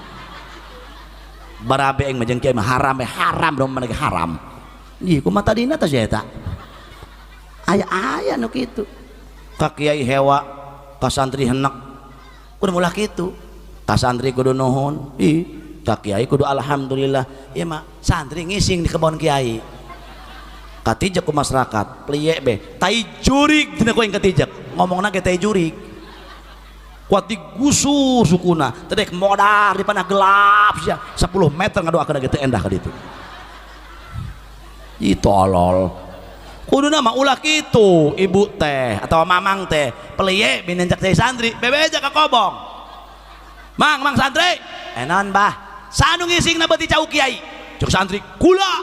Barabe aing mah jeung kiai mah haram haram dong mana haram. Ih kumaha tadina teh sia eta. Aya-aya nu kitu. Ka kiai hewa, ka santri henek. Kudu mulah kitu. Ka santri kudu nuhun, ih, ka kiai kudu alhamdulillah. Ieu mah santri ngising di kebon kiai. Katijek ku masyarakat, pliye be. Tai jurig dina ku aing katijek. Ngomongna ge tai jurig. Kuat digusur sukuna, tedek modar di panah gelap sia 10 meter ngadoakeun ge teu endah ka ditu. Ih tolol. Kuduna mah ulah kitu ibu teh atau mamang teh, peliye binin cak teh santri, bebeja ka kobong. Mang, mang santri, enon bah. Sanu ngisingna beuti cau kiai. Cuk santri kula.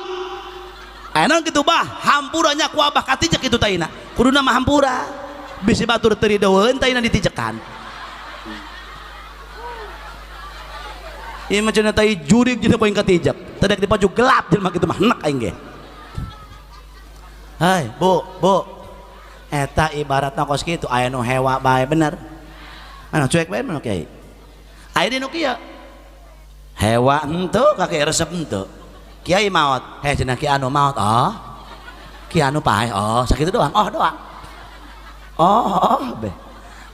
Enon kitu bah, hampuranya ku abah katijek kitu taina. Kuduna mah hampura. Bisi batur teu ridoeun taina ditijekan. Ieu mah cenah tai jurig jeung poing katijek. Tedek dipaju gelap jelema kitu mah henek aing ge. Hai, Bu, Bu. Eta ibaratna kos kitu aya nu hewa bae bener. Anu cuek bae mah kiai. Aya nu kieu. Hewa henteu ka kiai resep henteu. Kiai maot, heh cenah ki anu maot, oh. Ki anu paeh, oh, sakitu doang, oh doang. Oh, oh be.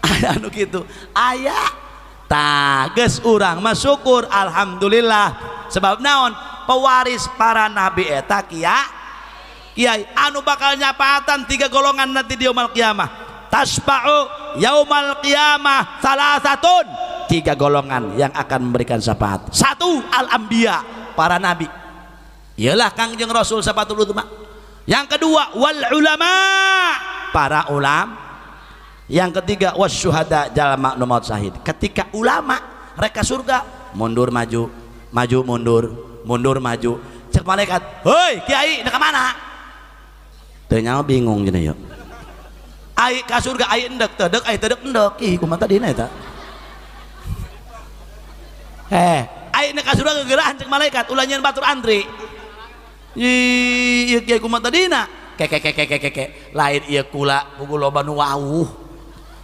Aya anu kitu. Aya tah geus urang mah syukur alhamdulillah sebab naon pewaris para nabi eta kiai anu bakal nyapaatan tiga golongan nanti di yaumul qiyamah. Tasba'u yaumal qiyamah salasatun, tiga golongan yang akan memberikan syafaat. Satu, al-anbiya, para nabi. Iyalah Kangjeng Rasul syafaat utama. Yang kedua, wal ulama, para ulama. Yang ketiga wasyuhada jalma nu maut syahid. Ketika ulama rek ka surga mundur maju, maju mundur, mundur maju. Cek malaikat, "Hoi kiai, nek ka mana?" Teu nyaho bingung cenah yeuh. Ai ka surga ai endek teu deuk, ai teu deuk endek. Ih kumaha tadina eta? Ai nek ka surga gegerahan cek malaikat, ulah nyeun batur antri. Ih, ieu kiai kumaha tadina? Ke ke ke ke ke lain ieu kula pugu loba nu wauh.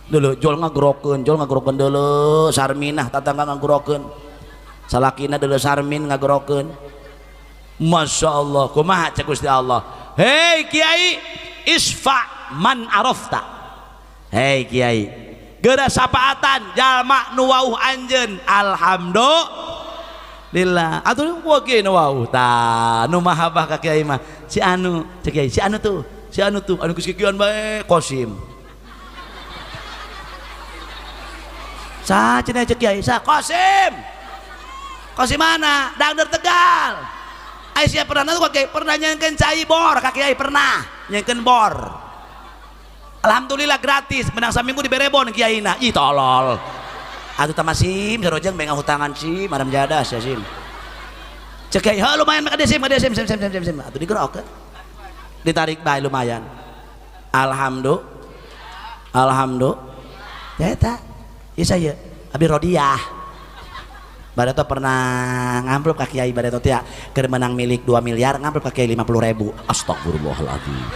Deuleu jol ngagerokeun deuleu Sarminah tatangga ngagerokeun. Salakina deuleu Sarmin ngagerokeun. Masya Allah, kumaha cek Gusti Allah. Hei kiai, isfa man arafta. Hei kiai, geura sapaatan jalma nu wauh anjeun. Alhamdulillah. Atuh gua kiai nu wauh tah, nu mahabbah ka kiai mah. Si anu, cek kiai, si anu tuh, anu geus kikieuan bae Kosim. Sa cenah cek kiai, sa Kosim. Kosim mana? Dangder Tegal. Ai sia pernah tuh kiai, pernah nyengkeun cai bor ka kiai, pernah nyengkeun bor. Alhamdulillah gratis, menang saminggu dibere bon kiaina. Ih tolol. Atuh tah sim sarojeng bae ngahutangan sim, madam jadas ya sim. Cek kiai, heuh lumayan maka sim, sim sim sim sim sim. Atuh digerokeun. Ditarik bae lumayan. Alhamdulillah. Alhamdulillah. Ya eta. Ieu saya abi rodiah. Bareto pernah ngamplop ka kiai bareto teh keur menang milik 2 miliar ngamplop ka kiai 50.000. Astagfirullahaladzim.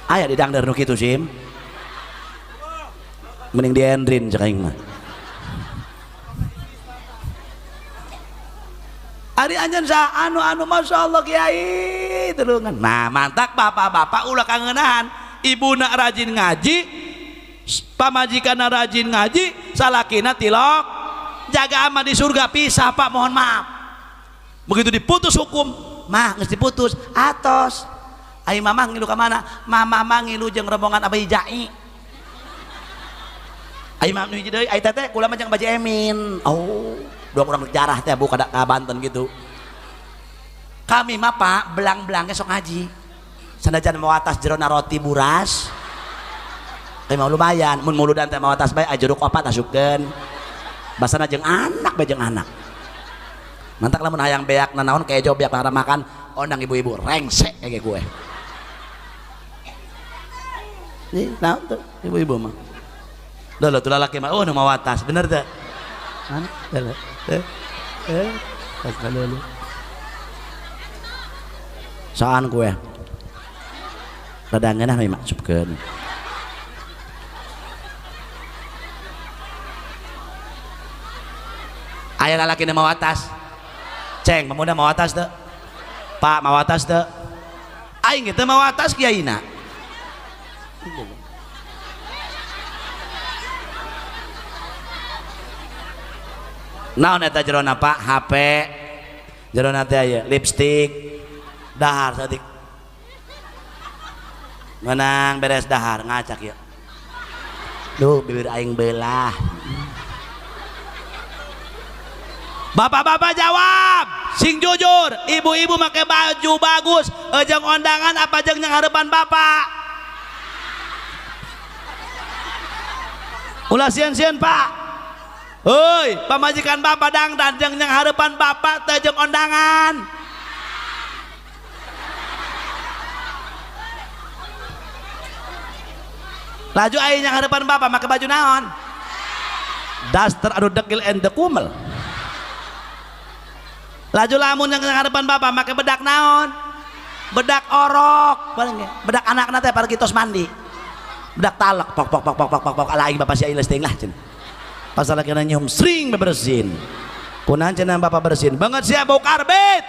Aya di dangder nu kitu sim. Mending diendrin cek aing mah. Ari anjeun sa anu-anu masyaallah kiai tulungan. Nah, mantak bapak-bapak ulah kangenahan, ibuna rajin ngaji, pamajikanna rajin ngaji, salakina tilok. Jaga aman di surga pisah pak, mohon maaf. Begitu diputus hukum, mah geus diputus, atos. Ai mamah ngilu ka mana? Mamah mah ngilu jeung rombongan Abai Jai. Ai mamah nu hiji deui, ai teteh kula mah jeung Baji Emin. Oh, dua urang jarah teh bu ka Banten gitu. Kami mah pak belang-belangnya sok ngaji. Sanajan mau atas jerona roti buras. Teh mau lumayan, mun muludan teh mau atas bae jeruk opat asupkeun. Basana jeung anak bae jeung anak. Mantak lamun hayang beak nanaon kejo beak lara makan ondang ibu-ibu rengsek kayak gue. Nih, naon tuh ibu-ibu mah. Lho tuh lalaki mah oh nu mawatas, bener teu? Mana? Lho. Tas lho. Saan gue? Rada ngeunah we maksubkeun. Aya lalaki nu mawatas. Ceng, pemuda mawatas teu? Pak mawatas teu? Aing teu mawatas kiaina. Naon eta jerona Pak? HP. Jerona teh aya lipstik, dahar saeutik. Menang beres dahar ngacak ieu. Duh bibir aing belah. Bapak-bapak jawab, sing jujur, ibu-ibu make baju bagus, jeung ondangan apa jeung yang harapan bapak? Ulah sieun-sieun pak. Hoi, pamajikan bapak dangdan jeung yang harapan bapak teh jeung ondangan. Laju aing yang harapan bapak make baju naon? Daster anu dekil ente kumel. Laju lamun yang harapan bapak make bedak naon? Bedak orok, paling ya. Bedak anakna teh paragi tos mandi. Bedak talek pok pok pok pok pok pok pok ala aing bapak sia ileus teuing lah cenah. Pas lalakina nyium sering bebersin. Kunaon cenah bapak bersin? Banget sia bau karbit.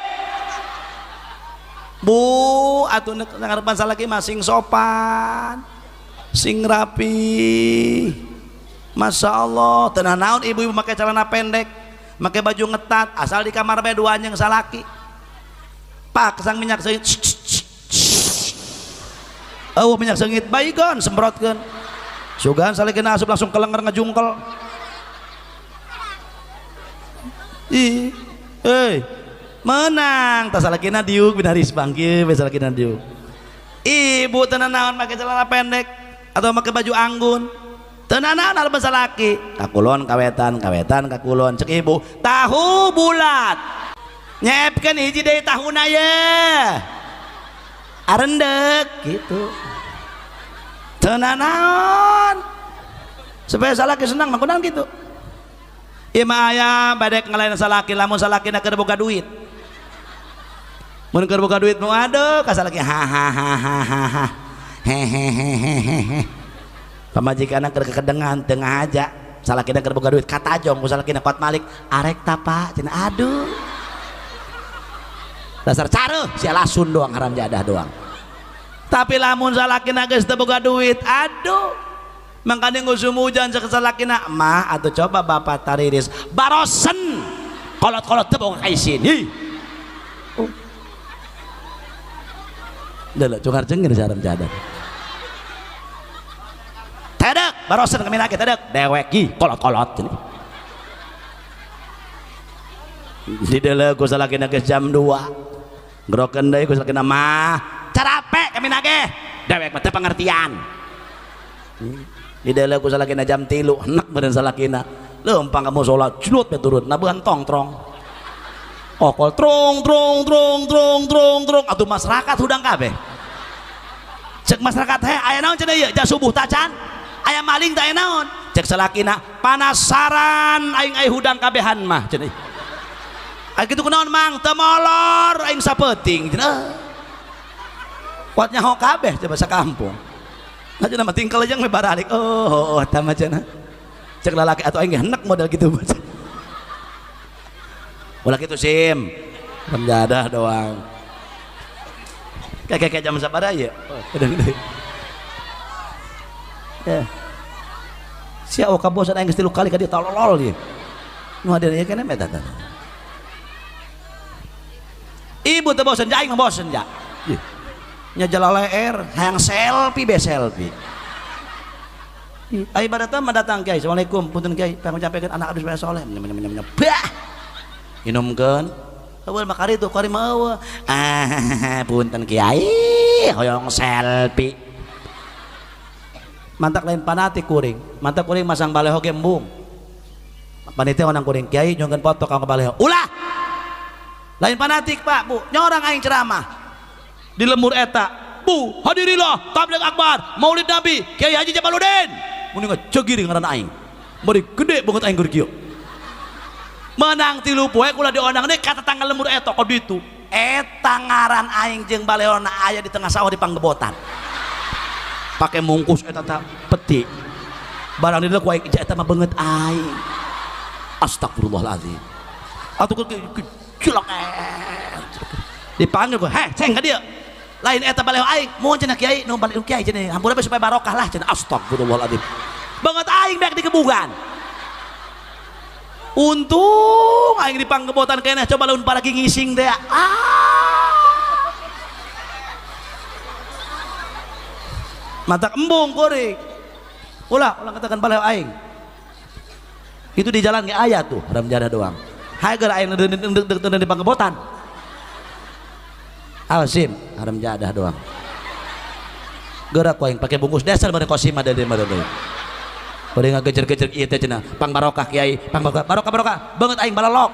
Bu, atuh harapan salaki mah sing sopan, sing rapi. Masya Allah, teu naon ibu-ibu make celana pendek, make baju ngetat, asal di kamar bae dua anjing salaki. Pak, kesang minyak seungit. Oh, minyak seungit baygon semprotkeun. Sugan salakina asup langsung kelenger ngejungkel. Ih, euy, menang tas salakina diuk binaris bangki we salakina diuk. Ibu teu naon make celana pendek atau make baju anggun. Teu nanaon aleman salaki ka kulon ka wetan, ka wetan ka kulon. Cek ibu tahu bulat nyeepkeun hiji deui tahuna ye arendek gitu. Teu nanaon supaya salaki senang mah kunaon kitu. Ieu mah aya badek ngalain salaki lamun salakina keur boga duit. Mun keur boga duit nu aduh ka salaki ha ha ha ha ha hehehehehe. Pamajikanna keur kekedengan teu ngahaja, salakina keur boga duit katajong ku salakina kuat malik arek ta Pak cenah aduh. Dasar careuh sia lasun doang haram jadah doang. Tapi lamun salakina geus teu boga duit aduh mangkane ngusum hujan cek salakina mah atuh coba bapak tariris barosen kolot-kolot teu boga kaisin. Hi. Oh. Deuleu cungar cengir si haram jadah. Tedek barosen kami lagi tedek dewek gi kolot-kolot cenah. Di deuleu ku salakina geus jam 2. Gerokeun deui ku salakina mah carape kami nage dewek mah teu pangertian. Di deuleu ku salakina jam 3 enek meureun salakina leumpang ka musala jlut we turun nabehan tongtrong kokol trong trong trong trong trong trong atuh masyarakat hudang kabeh. Cek masyarakat he aya naon cenah ieu ja subuh tacan aya maling teh aya naon. Cek salakina panasaran aing ai hudang kabehan mah cenah. Aya kitu kunaon mang teu molor aing sapeuting cenah. Kuat nyaho kabeh coba sakampung. Nah cenah mah tingkel jeung we baralik. Oh, oh tah mah cenah. Cek lalaki atuh aing ge henek model kitu. Ulah kitu sim. Penjadah doang. Kayak jam sabaraha ieu? Ya. Sia oh kabosan aing geus 3 kali ka dieu tololol ieu. Nu hadir ieu keneh eta tah. Ibu teu bosen ja aing mah bosen ja. Nya jalaleer hayang selfie be selfie. Ai barata mah datang kiai, assalamualaikum punten kiai, pangucapkeun anak abdi supaya soleh. Bah. Minumkeun. Eueuh mah kari tuh kari mah eueuh. Ah punten kiai hoyong selfie. Mantak lain panatik kuring, mantak kuring masang baleho ge embung. Panitia onang kuring kiai nyungkeun foto ka baleho. Ulah. Lain panatik Pak, Bu, nyorang aing ceramah. Di lembur eta, Bu, hadirilah tabligh akbar, Maulid Nabi, Kiai Haji Jamaludin. Mun ngajegir ngaran aing. Bari gede banget aing keur kieu. Menang 3 poe kula diondang deui ka tetangga lembur eta ka ditu. Eta ngaran aing jeung balehona aya di tengah sawah di panggebotan. Pake mungkus eta ta peti. Barang dieu ku aing eta mah beungeut aing. Astagfirullahalazim. Atuh cilok dipanggil gua, heh ceng ka dieu. Lain eta baleho aing, mun cenah kiai, nu balik kiai cenah, hampura bae supaya barokah lah cenah. Astagfirullahaladzim. Beungeut aing bek dikebugan. Untung aing di panggebotan keneh coba laun paragi ngising teh. Ah. Matak embung kuring. Ulah, ulah katakan baleho aing. Itu di jalan ge aya tuh, haram jadah doang. Hai geura aing deung di panggebotan. Awas sim, haram jadah doang. Geura ku aing pake bungkus dasar bare kosim ada di mana deui. Bari ngagejer-gejer ieu teh cenah, pang barokah kiai, pang barokah, barokah barokah, beungeut aing balelok.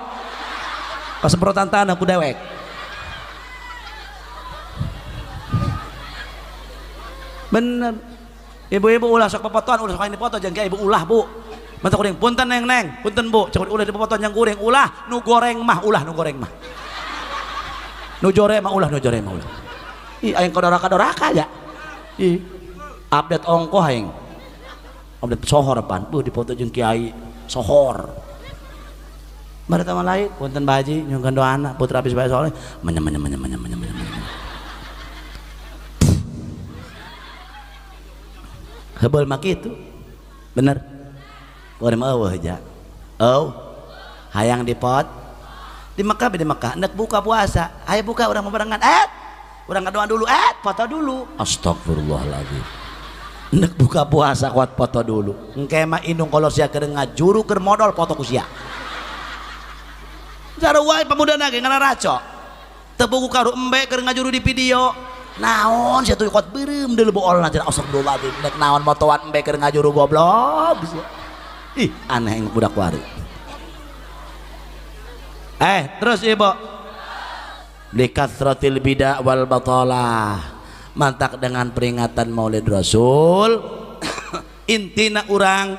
Kasemprotan tanah ku dewek. Bener. Ibu-ibu ulah sok popotoan, ulah sok aing dipoto jeung kiai ibu ulah, Bu. Mata kuring punten neng neng, punten Bu, cek ulah dipopotoan yang goreng, ulah nu goreng mah, ulah nu goreng mah. Nu jore mah ulah, nu jore mah ulah. Ih aing kadoraka-doraka ya. Ih update ongkoh aing. Update sohor pan, bu dipoto jeung kiai sohor. Mari teman lain, punten Pak Haji nyungkeun doana putra abdi supaya soleh. Menyem menyem menyem menyem menyem menyem. Hebeul mah kitu. Bener. Kuring mah eueuh ja. Oh. Hayang dipot di Mekah di Mekah hendak buka puasa, ayo buka orang barengan, orang ngadoa dulu, foto dulu. Astagfirullahaladzim. Hendak buka puasa kuat foto dulu. Engke mah indung kalau sia keur ngajuru keur modal foto ku sia. Sarua wae pemuda nage ngararaco. Teu buku karu embe keur ngajuru di video. Naon sia tuh kot beureum deuleu boolna cenah astagfirullahaladzim nek naon motoan embe keur ngajuru goblok. Ih aneh yang budak wari. Terus ibu likathratil bidah wal batalah mantak dengan peringatan Maulid Rasul intina urang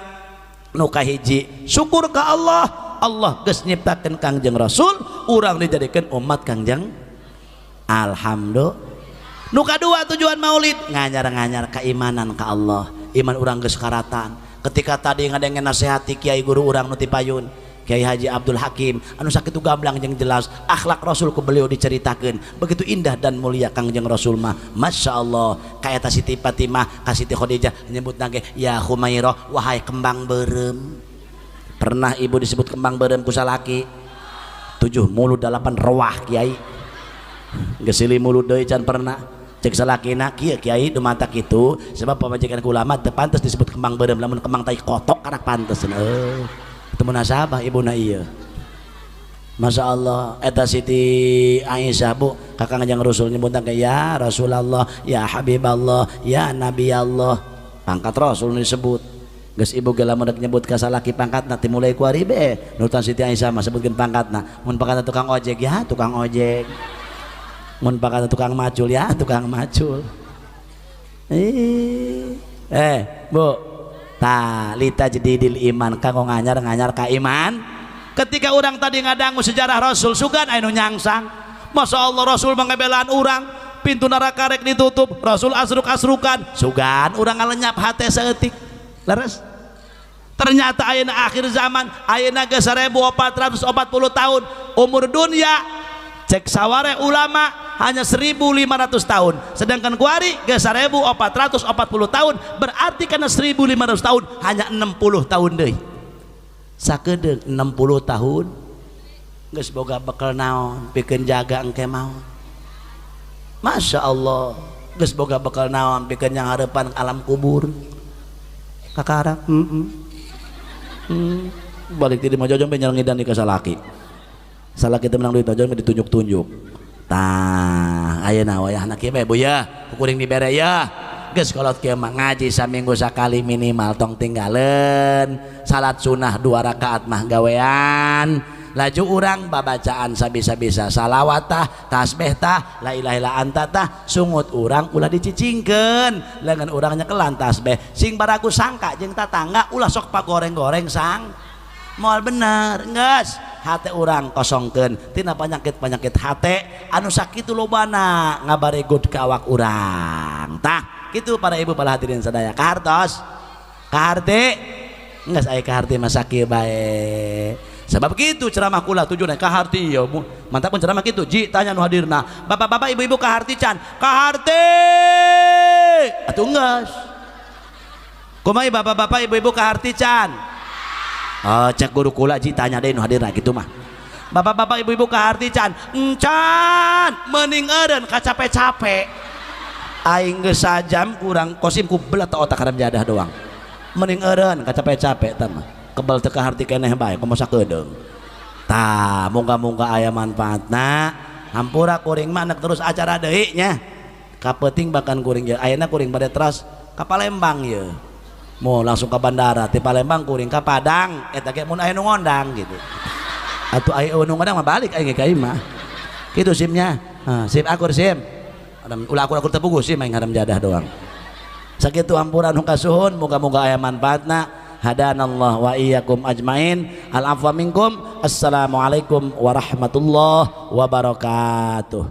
nu kahiji syukur ka Allah, Allah geus nyiptakeun Kangjeng Rasul, urang dijadikeun umat Kangjeng. Alhamdulillah. Nu kadua tujuan Maulid nganyar-nganyar keimanan ka Allah, iman urang geus karatan. Ketika tadi ngadengen nasihati kiai guru urang nu ti payun, Kiai Haji Abdul Hakim anu sakitu gamblang jeung jelas akhlak Rasul ku beliau diceritakeun begitu indah dan mulia Kangjeng Rasul mah. Masya Allah. Kaeta Siti Fatimah ka Siti Khadijah nyebutna ge ya Humairah, wahai kembang beureum. Pernah ibu disebut kembang beureum ku salaki? 7 mulut 8 rewah kiai. Geus silih mulut deui can pernah. Cek salakina kieu kiai dumatak kitu sebab pamajikan ku ulama teu pantes disebut kembang beureum, lamun kembang tai kotok kana pantes. Itu munasabah ibuna ieu. Masya Allah eta Siti Aisyah bu kakang Kangjeng Rasul nyebutna ke ya Rasulullah, ya Habiballah, ya Nabi Allah. Pangkat Rasul disebut. Geus ibu ge lamun rek nyebut ka salaki pangkatna ti mulai ku ari be nurutan Siti Aisyah mah sebutkeun pangkatna. Mun pangkatna tukang ojek ya tukang ojek. Mun pangkatna tukang macul ya tukang macul. Bu ta lita jadidil iman kanggo nganyar-nganyar ka iman. Ketika orang tadi ngadangu sejarah Rasul sugan anu nyangsang. Masya Allah Rasul mengebelaan urang, pintu neraka rek ditutup, Rasul asruk-asrukan, sugan urang ngalenyap hate saeutik. Leres. Ternyata ayeuna akhir zaman, ayeuna geus 1440 tahun umur dunia. Cek saware ulama hanya 1500 tahun, sedangkan kuari geus 1440 tahun, berarti karena 1500 tahun hanya 60 tahun deui. Sakedeung 60 tahun geus boga bekal naon pikeun jaga engke maot. Masya Allah geus boga bekal naon pikeun nyanghareupan alam kubur. Kakarak balik ti di Majojong be nyelengidan di ka salaki. Salah kita menang duit aja ditunjuk-tunjuk. Tah, ayeuna wayahna kieu bae bu ya, kuring dibere ya. Geus kolot kieu mah ngaji saminggu sakali minimal tong tinggaleun. Salat sunah 2 rakaat mah gawean. Laju urang babacaan sabisa-bisa salawat tah, tasbih tah, la ilaha illa anta tah, sungut urang ulah dicicingkeun. Lengan urang nyekelan tasbih, sing baraku sangka jeung tatangga ulah sok pagoreng-goreng sang. Moal bener geus hate urang kosongkeun tina penyakit-penyakit hate anu sakitu lobana ngabaregut ka awak urang. Tah kitu para ibu para hadirin sadaya. Kahartos kaharti geus aya kaharti mah sakieu bae. Sebab kitu ceramah kula tujuanna kaharti ya mantap pun ceramah kitu ji tanya nu hadirna bapak-bapak ibu-ibu kaharti can kaharti atuh geus kumaha bapak-bapak ibu-ibu kaharti can. Cek guru kula ji tanya deh nu hadirna gitu mah. Bapak-bapak ibu-ibu kaharti can encan mending eureun ka capek-capek. Aing geus sajam kurang kosim ku belat otak haram jadah doang. Mending eureun ka capek-capek tah mah. Kebal teu kaharti keneh bae komo sakedeung. Tah mungga-mungga aya manfaatna. Hampura kuring mah nek terus acara deui nya. Kapeuting bahkan kuring ye ayeuna kuring bade teras ka Palembang ye. Mau langsung ke bandara ti Palembang kuring ka Padang eta ge mun aya nu ngondang gitu. Atuh aya nu ngondang mah balik aing ka imah. Kitu simnya. Sim akur sim. Ulah akur-akur teu puguh sim aing haram jadah doang. Sakitu hampura nu kasuhun, muga-muga aya manfaatna. Hadanallah wa iyyakum ajmain. Al afwa minkum. Assalamualaikum warahmatullahi wabarakatuh.